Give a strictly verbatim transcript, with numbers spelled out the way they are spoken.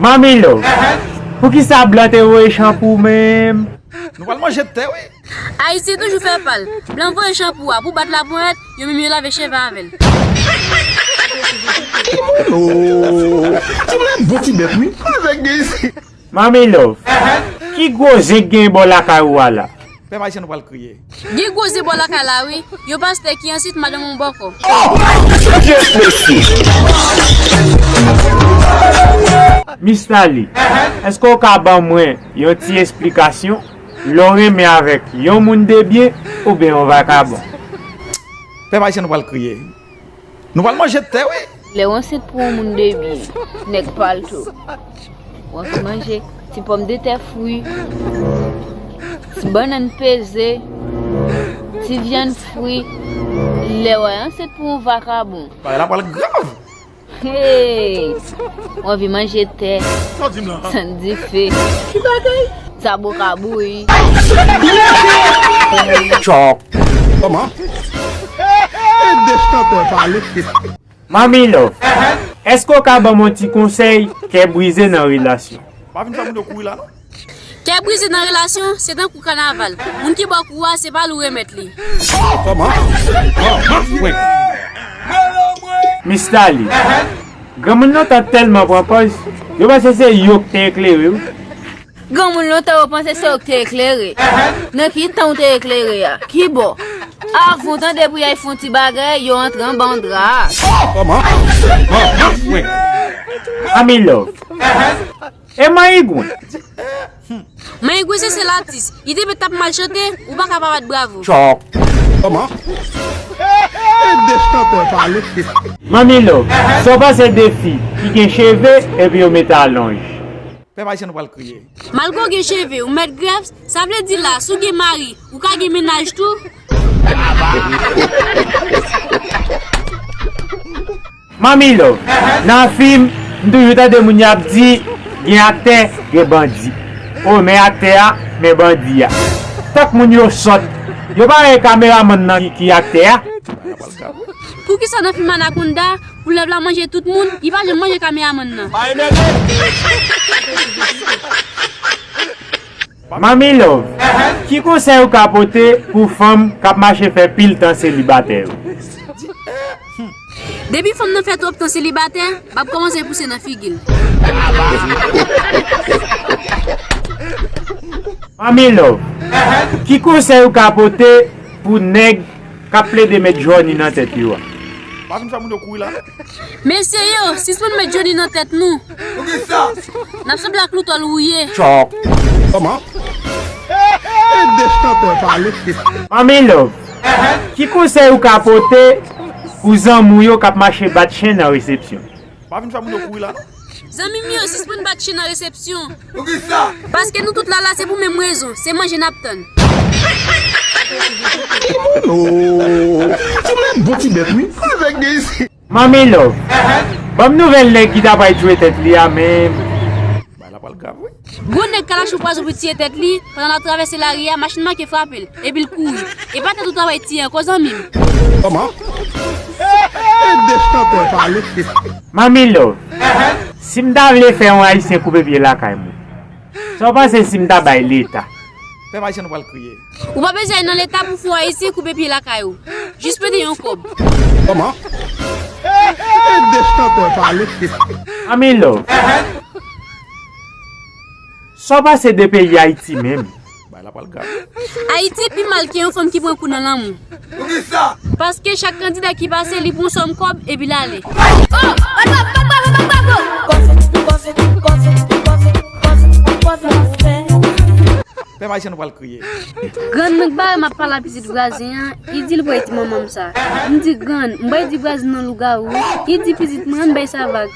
Manmi Love, poukisa blan te voye chanpou menm? Nou pral manje tè, wi. Ayiti toujou fè pa l. Blan voye chanpou a pou bat laponyèt, yo menm yo lave cheve avè l. Oh, ti moun bon ti bèt, wi. Avèk gen isi. Manmi Love, ki gwo zen k gen bò lakay ou a la? Pèp ayisyen nou pral kriye. Gen gwo zen bò lakay la wi, yon pastè ki ansent madanm yon bòkò. Mistali, èske w ka ban mwen yon ti esplikasyon lè w renmen avèk yon moun de byen oubyen yon vakabon? Pèp ayisyen nou pral kriye. Nou pral manje tè, wi. Lè w ansent pou yon moun de byen, nèg palto. W anvi manje ti pòmdetè fri, ti bannann peze, ti vyann fri. Lè w ansent pou yon vakabon. Bagay la pral grav. Hey! W anvi manje tè, sann dife. Ki bagay? Zaboka bouyi. Chòk. Kòman? E de chantè pale. Manmi Love, èske w ka ban m yon ti konsèy kè brize nan relasyon? Pa vin fè moun yo kouri la, non. Kè brize nan relasyon, se tankou kanaval. Moun ki ba w kou a, se pa li w remèt li. Kòman? Kòman? Mistali, granmoun lontan tèlman pran pòz, yo panse se yo k te eklere wi. Granmoun lontan yo panse se yo k te eklere. Nan ki tan w te eklere a? Ki bò? Avan w tande pou y al fè yon ti bagay, yo antre anba yon dra. Kòman? Manmi Love. E Mayigwen? Mayigwen se sèl atis. Li te met ap mal chante, ou pa ka pa bat bravo. Chòk. Kòman? E de chantè pale. Manmi Love, sa w panse de fi ki gen cheve epi yo mete alonj? Pèp ayisyen nou pral kriye. Malgre w gen cheve, ou mèt grèf, sa vle di la, si w gen mari, ou ka gen mennaj tou? Manmi Love, nan fim, m toujou tande moun y ap di, gen aktè, gen bandi. O, men aktè a, men bandi a. Tank moun yo sòt. Yo pa wè kameramann nan ki, ki aktè a. Poukisa nan fim Anaconda, koulèv la manje tout moun, li pa janm manje kameramann nan? Manmi Love, ki konsèy ou ka pote pou fanm k ap mache fè pil tan selibatè yo? Depi fanm nan fè twòp tan selibatè, m ap kòmanse pouse nan figi l. Manmi Love, ki konsèy ou ka pote pou nèg k ap plede met Johnny nan tèt yo a? Pa vin fè moun yo kouri la, non. Mesye yo, sispann met Johnny nan tèt nou. Poukisa? N ap sanble ak loutòl wouye. Chòk. Kòman? E de chantè pale. Manmi Love, ki konsèy ou ka pote pou zanmi w yo k ap mache bat chen nan resepsyon? Pa vin fè moun yo kouri la, non. Zanmi m yo, sispann bat chen nan resepsyon. Poukisa? Paske nou tout la, la se pou menm rezon, se manje n ap tann. Oh, ti moun bon ti bèt, wi. Avèk gen isi. Manmi Love, ban m nouvèl nèg ki ta pral tiye tèt li a menm. Bagay la pral grav, wi. Gwo nèg kalacho pwazon pou tiye tèt li, pandan l ap travèse lari a, machin manke frape l, epi l kouri. E pa tèt ou ta pral tiye ankò, zanmi m. Kòman? E de chantè pale. Manmi Love, si m ta vle fè yon ayisyen koupe pye lakay mwen, sa w panse si m ta bay Leta? Pèp ayisyen nou pral kriye. Ou pa bezwen al nan Leta pou fè w ayisyen koupe pye lakay ou. Jis prete yon kòb. Kòman? E de chantè pale. Manmi Love, sa w panse de peyi Ayiti menm? Bagay la pral grav. Ayiti pi mal ke yon fanm ki pran kou nan lanmou. Poukisa? Paske chak kandida ki pase, li pran sòm kòb epi l ale. Pèp ayisyen nou pral kriye. Grann mwen k bare m ap pale a pitit vwazen an, li di l pral di manman m sa. M di, grann, m pral di vwazen nan lougawou. Li di pitit mwen, ann bay sa vag.